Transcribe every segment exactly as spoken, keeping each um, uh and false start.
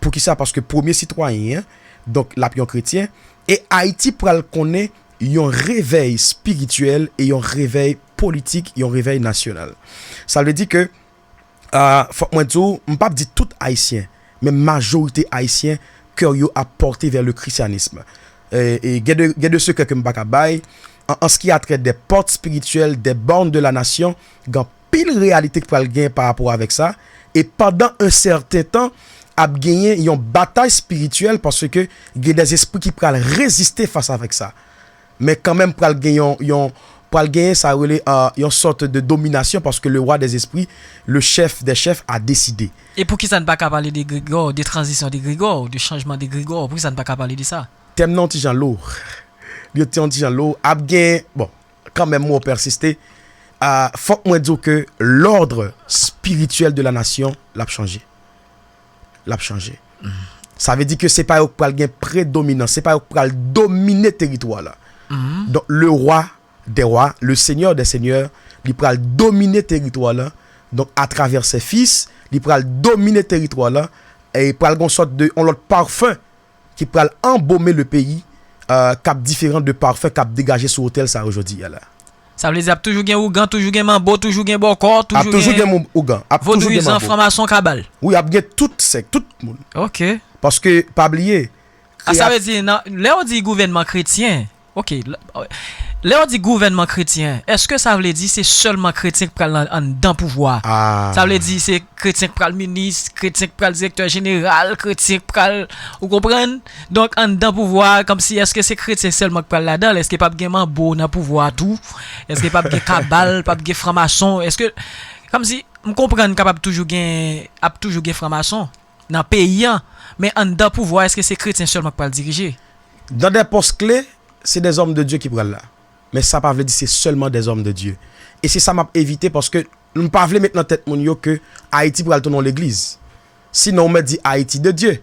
Poukisa? Paske premye sitwayen an, donk, l ap yon kretyen, e Ayiti pral konnen yon revèy espirityèl e yon revèy politik, yon revèy nasyonal. Sa vle di ke, ah, fòk mwen di w, m p ap di tout Ayisyen, men majorite Ayisyen, kè yo ap pòte vè le christianisme. E, e gen de, gen de sekrè ke m pa ka bay, an, an ce qui a trait des portes spirituelles, des bornes de la nation, gen anpil reyalite ki pral gen pa rapò avèk sa, e pandan un certain temps, ap genyen yon batay espirityèl paske gen des esprits ki pral reziste fas avèk sa. Men kanmenm pral gen yon, yon, pral genyen sa yo rele, euh, yon sòt de dominasyon paske le roi des esprits, le chef des chefs a décidé. E poukisa n pa ka pale de Gregor, de tranzisyon de Gregor, de chanjman de Gregor? Poukisa n pa ka pale de sa? Tèm nan yon ti jan lo. Li yon ti jan lo. Ap gen, bon, kanmenm mwen persiste. Ah, fòk mwen di w ke l'ordre spirituel de la nation, l ap chanje. L ap chanje. Sa vle di ke se pa yo k pral gen predominans, se pa yo k pral domine teritwa la. Donk, le roi des rois, le seigneur des seigneurs, li pral domine teritwa la. Donk, atravè ses fils, li pral domine teritwa la, e pral gen yon sòt de, yon lòt pafen ki pral anbome le peyi, euh, k ap diferan de pafen k ap degaje sou otèl sa yo jodi a la. Sa vle di ap toujou gen ougan, toujou gen manbo, toujou gen bòkò, ap toujou toujou gen, gen moun ougan, ap toujou gen vodouyizan, manbo, franmason, kabal. Wi, ap gen tout sèk, tout moun. Ok. Paske, pa bliye, a, sa vle di, nan, lè w di gouvènman kretyen, ok, lè, lè w di gouvènman kretyen, èske sa vle di se sèlman kretyen k pral nan, anndan pouvwa a? Ah. Sa vle di se kretyen k pral minis, kretyen k pral direktè jeneral, kretyen k pral, ou konprann? Donk, anndan pouvwa a, kòmsi, èske se kretyen sèlman k pral ladan l? Èske p ap gen manbo nan pouvwa a tou? Èske p ap gen kabal, p ap gen franmason? Èske, kòmsi, m konprann k ap toujou gen, ap toujou gen franmason nan peyi a, men anndan pouvwa a, èske se kretyen sèlman k pral dirije? Dans des postes clés, se des hommes de Dieu ki pral la. Men sa pa vle di se sèlman des hommes de Dieu. E se sa m ap evite paske m pa vle met nan tèt moun yo ke Ayiti pral tounen yon legliz. Sinon, ou mèt di Ayiti de Dieu.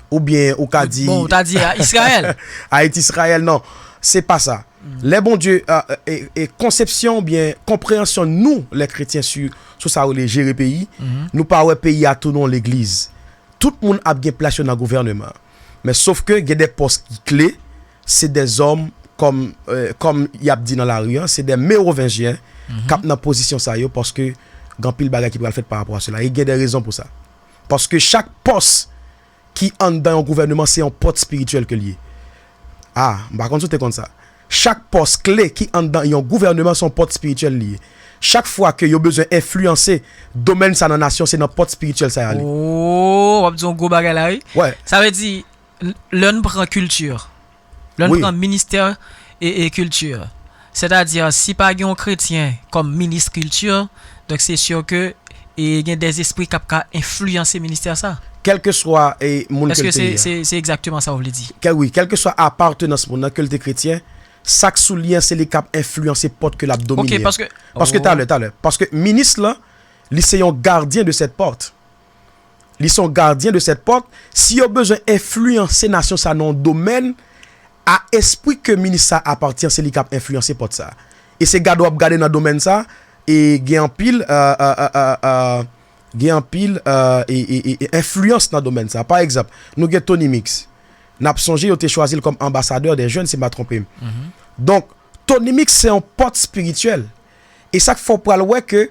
Oubyen ou ka di, bon, ou ta di, ah, Israël. Ayiti Israël, non. Se pa sa. Lè Bondye, euh, euh, e, e konsepsyon oubyen konpreyansyon nou, lè kretyen, sou, sou sa yo rele jere peyi, nou pa wè peyi a tounen yon legliz. Tout moun ap gen plas yo nan gouvèneman an. Men sof ke gen de pòs ki kle, se de zòm kòm, euh, kòm y ap di nan lari an, se de mewovenjyen k ap nan pozisyon sa yo, paske gen anpil bagay ki pral fèt pa rapò a sela. E gen de rezon pou sa. Paske chak pòs ki anndan yon gouvèneman, se yon pòt espirityèl ke l ye. Ah, m pa konn si w te konn sa. Chak pòs kle ki anndan yon gouvèneman, se yon pòt espirityèl li ye. Chak fwa ke yo bezwen enfliyanse domèn sa nan nasyon, se nan pòt espirityèl sa y ale. Oh, w ap di yon gwo bagay la, wi. Wè. Sa vle di, l-, lè n pran kilti, lè n pran ministè e, e kilti, sètadi, si pa gen yon kretyen kòm minis kilti, donk se si ke, e, gen dèzespri k ap ka enfliyanse ministè sa. Kèlkeswa, e, moun ke l te ye a. Èske se, se, se egzakteman sa w vle di? Kè, wi, kèlkeswa apatenans moun nan, ke l te kretyen, sa k sou li an, se li k ap enfliyanse pòt ke l ap domine an. Ok, paske, paske, oh, talè, talè. Paske minis lan, li se yon gadyen de sèt pòt. Li se yon gadyen de sèt pòt. Si yo bezwen enfliyanse nasyon sa nan yon domèn, a espri ke minis sa apatyen, se li k ap enfliyanse pòt sa. E se gade w ap gade nan domèn sa, e gen anpil, euh, euh, euh, euh, euh, gen anpil, euh, e, e, e, e enfliyans nan domèn sa. Pa egzanp, nou gen Tony Mix. N ap sonje yo te chwazi l kòm anbasadè dè jèn, si m pa twonpe m. Donk, Tony Mix se yon pòt espirityèl. E sa k fè w pral wè ke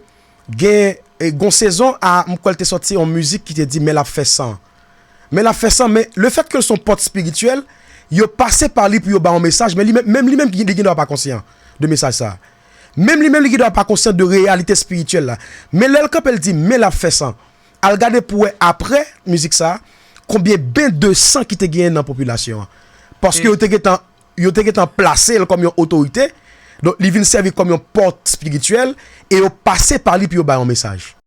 gen, e, gon sezon a, m kwè l te sòti yon mizik ki te di, men l ap fè san. Men l ap fè san, men lefètke l se yon pòt espirityèl, yo pase pa li pou yo ba yon mesaj, men li menm, menm li menm, li gen dwa pa konsyan de mesaj sa. Menm li menm, li gen dwa pa konsyan de reyalite espirityèl la. Men lè l kanpe, l di, men l ap fè san. Al gade pou wè apre mizik sa, konbyen ben de san ki te genyen nan popilasyon an. Paske yo te gentan, yo te gentan plase l kòm yon otorite, donk li vin sèvi kòm yon pòt espirityèl, e yo pase pa li pou yo bay yon mesaj.